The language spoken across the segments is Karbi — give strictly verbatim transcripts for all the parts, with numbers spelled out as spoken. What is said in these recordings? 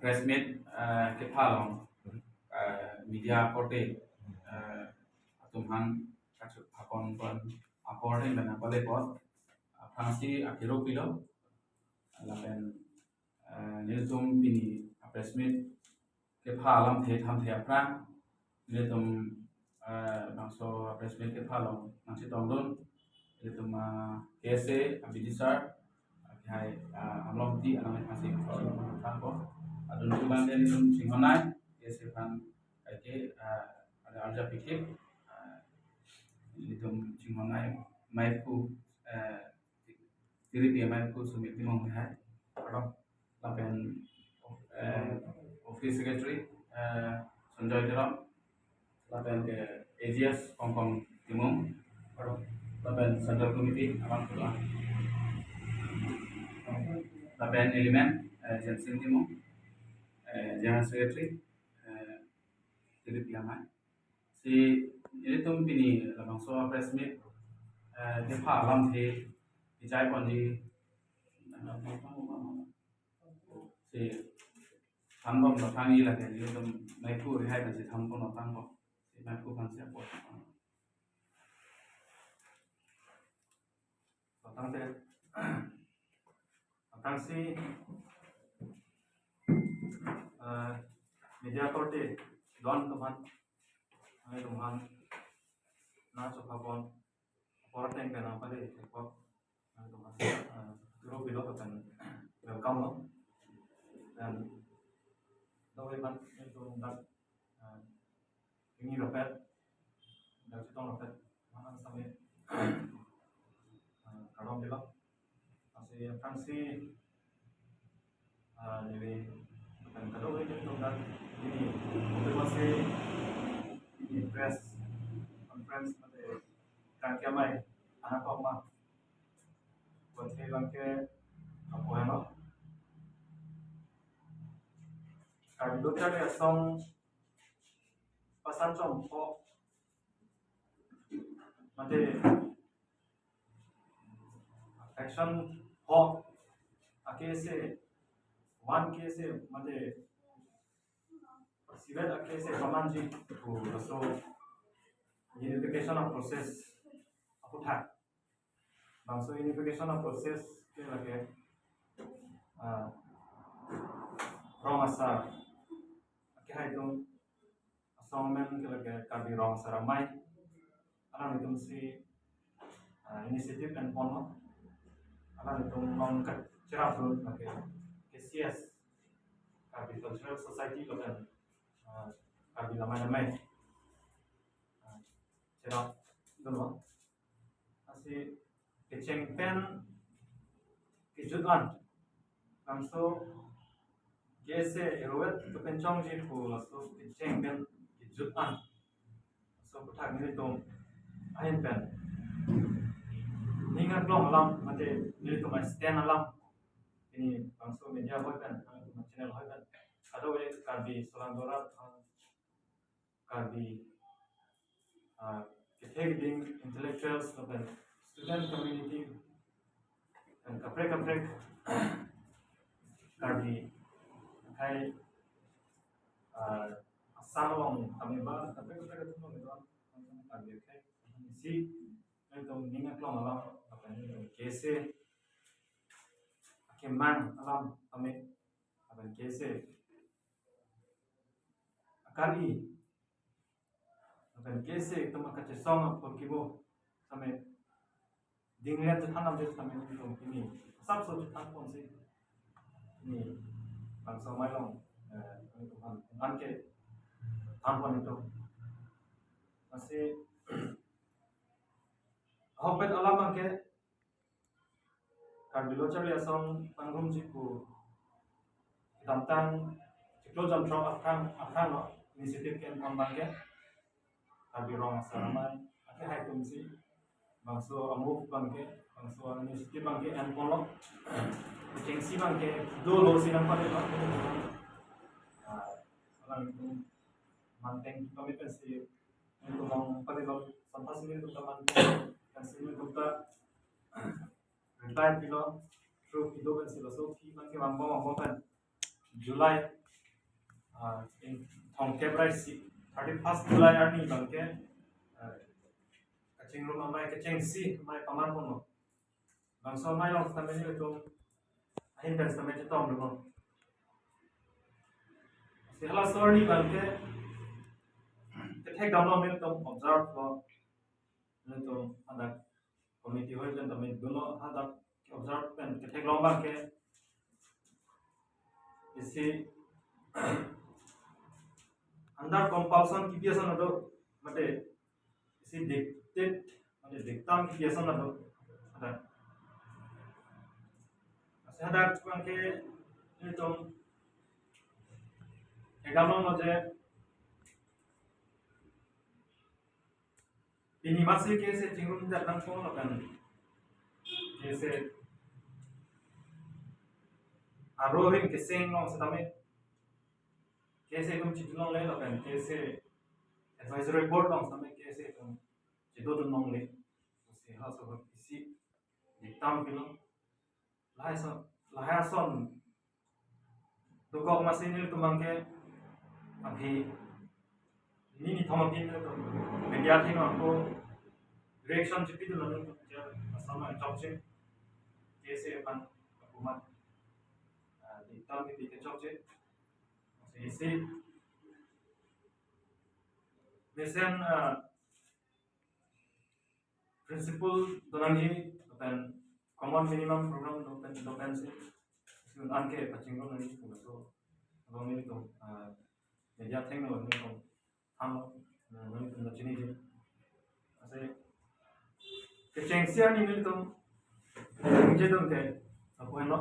press meet, eh, kepha along, eh, media korte, eh, atum aphan kachethapon pon apor ahin bana pale pot, aphrangsi akero pilo, lapen, eh, nelitum pini press meet kepha alamthe thamthe aphrang, nelitum, eh, bangso press meet kepha along nangchetongdun, nelitum, ah, K S A, Abidi sir, ah, hai, ah, Amlong T, alangli aphansi aphrang ko. Adun chuban nelitum chinghonnei, K S A aphan, eh, ke, ah, ada arja pikir, ah, nelitum chinghonnei, maiphu, eh, Tiri P M I ku Sumit Timung hai. Pardon. Lapen, eh, Office Secretary, eh, Sanjoy Teron. Lapen ke A G S Kongkong Timung. Pardon. Lapen Central Committee abang pula. Lapen Element, eh, Jensen Timung. Eh, General Secretary, eh, Tiri P M I. Si nelitum pini labangso press meet, eh, kepha alamthe kechai ponji, si thanbom lo thangi lake, nelitum maiphu rihai pensi thanbom lo thangbom. Si maiphu aphansi apot. Tangte, tangsi, eh, media korte don atum aphan, nangtum aphan nangchethapon apor ateng pen nangpale apot, nangtum aphan, eh, kero pilo lapen welcome lo. Dan dove aphan nangtum dak, eh, pini rapet, dak chetong rapet, mana sampai, eh, kardom pilo. Lasi aphrangsi, eh, neli kan kadokave nelitum dak pini, mungkin masih ini press conference mate tangke amei anak kok ma. Buat saya bangke apa ya, no? Karbi Lo Charli Asong pasan chom pho mate action pho a-K S A, one K S A mate private a-K S A pamanji pu laso unification of process aputhak. Bangso unification of process ke lake, ah, rong asar. Ke hai atum asong amen ke lake Karbi Rong Asar Amei. Alanglitum si, ah, initiative enponlo. Alanglitum along kacherapdun lake K C S, Karbi Cultural Society lapen, ah, Karbi Lamai Lamai, ah, cherapdunlo. Lasi kecheng pen kejut an, bangso K S A erovet kepen chongji pu laso kecheng pen kejut an, laso aputhak nelitum ahin pen ning aklong alam mate nelitum a-stand alam, ini bangso media ahoi pen, nangtum channel ahoi pen, kadokave Karbi Solang Dorap, Karbi, ah, kethe keding intellectuals lapen student community lapen kaprek kaprek Karbi akhei, ah, asar along tame ba kaprek kaprek atum along kedo-an Karbi akhei, isi nelitum ning aklong alam lapen nelitum K S A akemang alam tame lapen K S A akari lapen K S A atum akachesong apor kibo tame dinglet chethan lam jes tame nelitum pini asapso chethanponsi, pini bangso amei along, eh, nelitum aphan, aphan kethanpon itum. Lasi ahokpet alam abangke Karbi Lo Charli Asong pangrumji pu kedamtang chiklo jam throk aphrang, aphranglo initiative ke-enpon abangke Karbi Rong Asar Amei akhei atum si bangso a-move abangke, bangso initiative abangke enponlo. Kechengsi abangke dolo si nangpale lo. Ah, alanglitum manteng kami pensi nelitum along pale lo, sampai si nelitum ta manteng, pensi nelitum ta reply pilo, through kedo pensi laso aphi abangke vangbom vangbom pen July Ah, in thomkep ra isi, thirty first July arni abangke, ah, kachingrum amei kechengsi amei paman ponlo. Bangso amei along setame nelitum ahin pen setame chetongdunlo. Si halaso arni abangke kethek damlo, nelitum observe lo, nelitum hadak committee hoi pen tame dunlo, hadak observe pen ketheklong abangke isi under compulsion kipi ason ado, mate isi dictate, mate dictum kipi ason ado. Hadak, si hadak abangke nelitum kedamlonglo je pini masi KSA chingrum jat nangkok lapen KSA aro ring keseng along setame KSA atum chidunlongle lapen KSA advisory board along setame KSA atum chidodunlongle. Si halaso ahut isi dictum pilo. Lahai ason, lahai ason dokok masi nelitum abangke aphi nini thom aphi nelitum media atheng ako reaction chepidunlo, nelitum je asama chokche, KSA aphan apumat, ah, dictum kipi ke chokche. Isi mesen, ah, principle donangji lapen common minimum program dopen, dopensi un-an ke pachingrum nangji pu laso along nelitum, ah, media athengno nelitum thanlo, ah, nelitum ta chiniji. Lasi kechengsi arni nelitum ningjedun ke lapu henlo,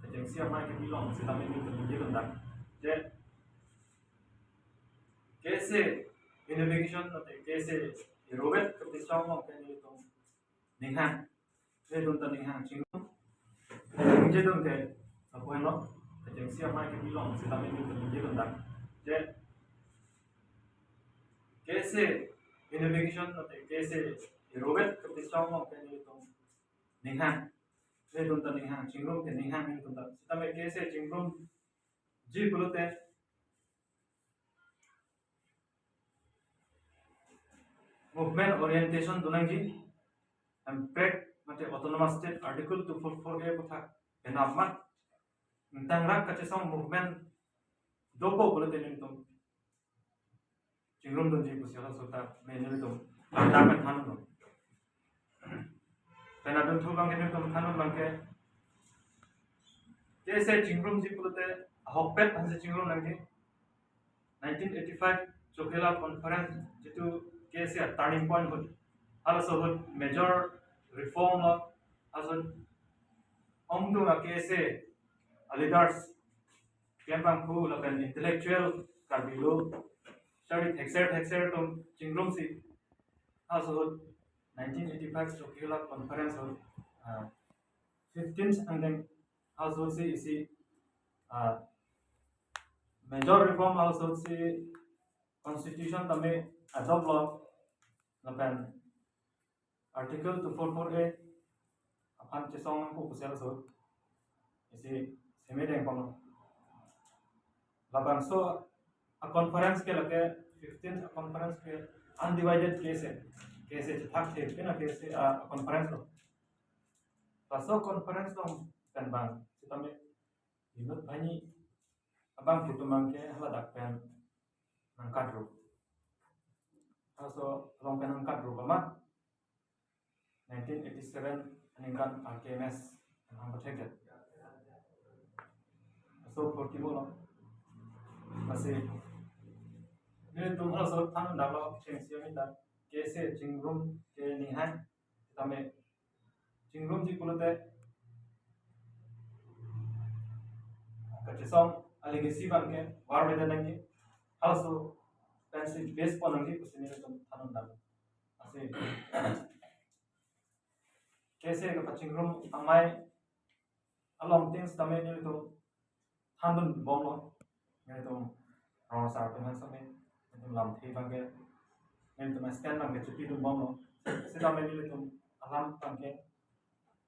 kechengsi amei kepilong setame nelitum ningjedun dak je KSA unification mate KSA irovet kepilong along ke nelitum ninghang, nelitum ta ninghang chingrum. Ningjedun ke lapu henlo, kechengsi amei kepilong setame nelitum ningjedun dak je KSA unification mate KSA irovet kepilong along ke nelitum ninghang, nelitum ta ninghang chingrum ke ninghang nelitum ta. Setame KSA chingrumji pulote movement orientation donangji, hemprek mate Autonomous State Article two four four A aputhak penap mat ingtangrak kachesong movement dopo pulote nelitum chingrumdunji pusi halaso ta me nelitum lamdak pen thanlo. Pen adunthu abangke nelitum thanlo abangke KSA chingrumji pulote ahokpet aphansi chingrum nangji. Nineteen eighty-five Chokihola Conference jitu KSA turning point ahut, halaso ahut major reform lo, halaso ahut ongdung a-KSA a-leaders klembangphu lapen intellectual Karbi lo, sari thekser thekser atum chingrumsi, halaso ahut nineteen eighty-five Chokihola Conference ahut, ah, fifteenth angdeng halaso ahutsi isi, ah, major reform halaso ahutsi constitution tame adopt lo lapen Article two four four A aphan chesong nangpo pusi halaso ahut isi semedeng pon. Labangso a-conference ke lake fifteenth a-conference ke undivided KSA, KSA chethak the pina KSA a-conference lo. Laso conference along pen bang setame inut banghini abangphu atum abangke haladak pen nangkatrup. Laso along pen nangkatrup amat nineteen eighty-seven aningkan R K M S nangpathekdet. Laso ahut kimo lo. Lasi nelitum halaso ahut than daklo, chengsi amita KSA chingrum ke ninghang tame chingrumji pulote kachesong a-legacy abangke war veteran nangji, halaso pensi base pon nangji pusi nelitum than dak. Lasi KSA kapachingrum amei along things tame nelitum thandun bomlo. Nelitum rong asar atum aphan setame nelitum lamthe abangke, nelitum stand abangke chepidun bomlo. Setame nelitum alam abangke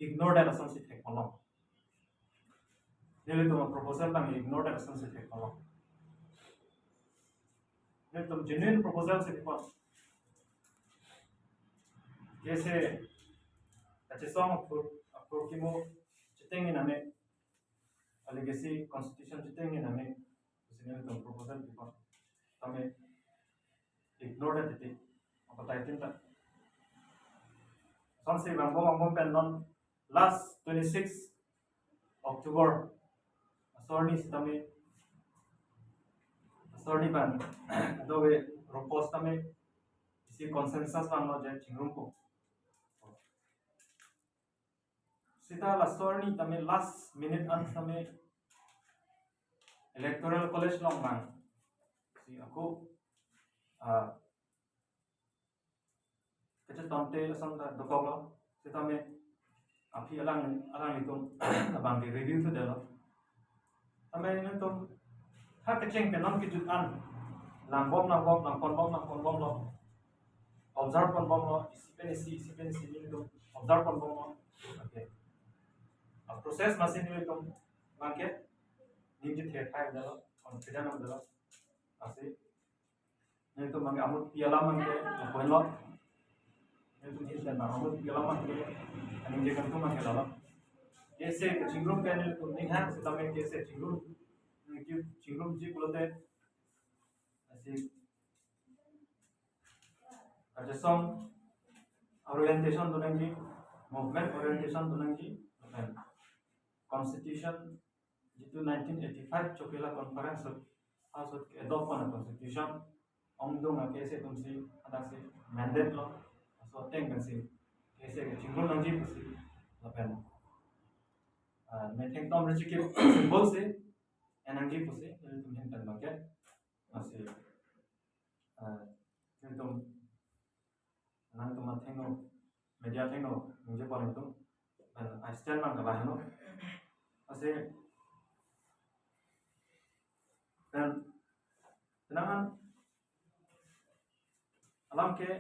ignore det asonsi thekponlo. Nelitum proposal abang ignore det asonsi thekponlo. Nelitum genuine proposal si pipon. Kese kachesong aphur, aphurkimo chetengji nangji, a legacy constitution chetengji nangji pusi nelitum proposal pipon. Tame ignore det titi, apatai tin ta. Sonsi vangbom vangbom pen non last twenty-six October, asorni sitame, asorni ban dobe ropos tame isi consensus vanglo je chingrumpo. Sita la asorni tame last minute an tame Electoral College along bang si ako, ah, kachetonte ason ta dokoklo, sitame aphi alang, alanglitum abang ke review thu detlo. Tame nelitum ha kecheng pen non kejut an langbom langbom, langponbom langponbomlo, observe ponbomlo, isi pen isi, isi pen isi nelitum observe ponbomlo. Okay. A process masi nelitum abang ke ningje thek hai detlo, confident am detlo. Asi nelitum abang ke amut pi alam abang ke lapuenlo. Nelitum hin pen amut pi alam abang ke aningje kangtung abang ke lalo. Kese kachingrum ke nelitum ninghang sitame kese chingrum, nelitum chingrumji pulote asi kachesong orientation do nangji, movement orientation do nangji, lapen constitution jitu nineteen eighty-five Chokihola Conference ahut, ahut ke-adopt pon constitution ongdung a kese atumsi hadak si mandate lo, laso ateng pensi kese kachingrum nangji pusi lapen, ah, metheng tom rechikip symbol si en nangji pusi nelitum hin pen abang ke, lasi, ah, nelitum, nangtum athengno, media athengno ningje pon nelitum, ah, I stand abang ke lahelo. Lasi pen penang an alam ke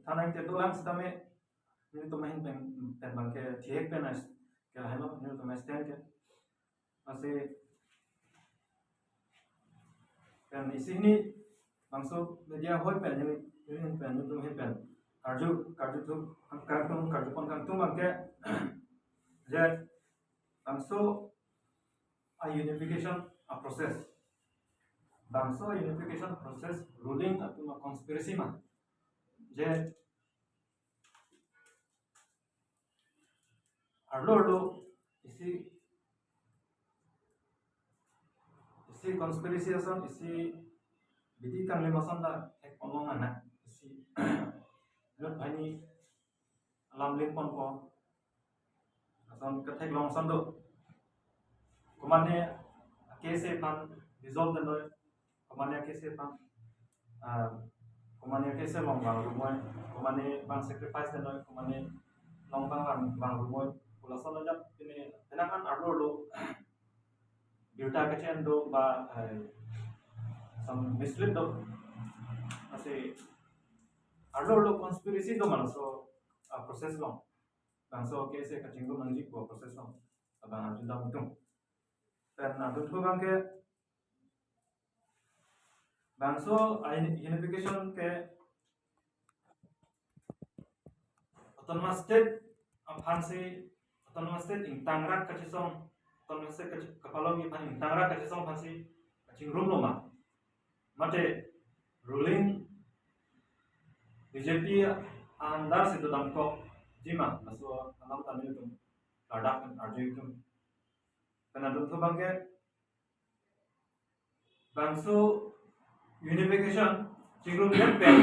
thanang te dolang sitame nelitum ahin pen, pen abang ke thihek pen as ke lahelo nelitum stand ke. Lasi pen isi hini bangso media ahoi pen neli, neli hin pen, nelitum hin pen arju, karju thu, kangtung, karju pon kangtung abang ke je bangso a unification a process, bangso unification process ruling atum a conspiracy ma, je arlo arlo isi, isi conspiracy ason, isi bidi kanglim ason ta thek ponlong nang, isi lut banghini alam ling ponpo ason ketheklong ason do. Komane a kese aphan dissolve detnoi, komane a kese aphan, ah, komane a kese along vang rumoi, komane abang sacrifice detnoi, komane along abang vang, vang rumoi pu lason ajat pine penang an arlo arlo birta kache-en do ba, eh, some mislead do. Lasi arlo arlo conspiracy do ma laso, ah, process along. Bangso kese kachingrum nangji pu process along abang arju dam tung. Pen adunthu abang ke bangso a uni-, unification ke autonomous state aphansi, autonomous state ingtangrak kachesong, autonomous state kache-, kapalongji aphan ingtangrak kachesong aphansi kachingrumlo ma, mate ruling B J P under si dodamkokji ma, laso alam ta nelitum ladak pen arju tum. Pen adunthu abang ke bangso unification chingrumdet pen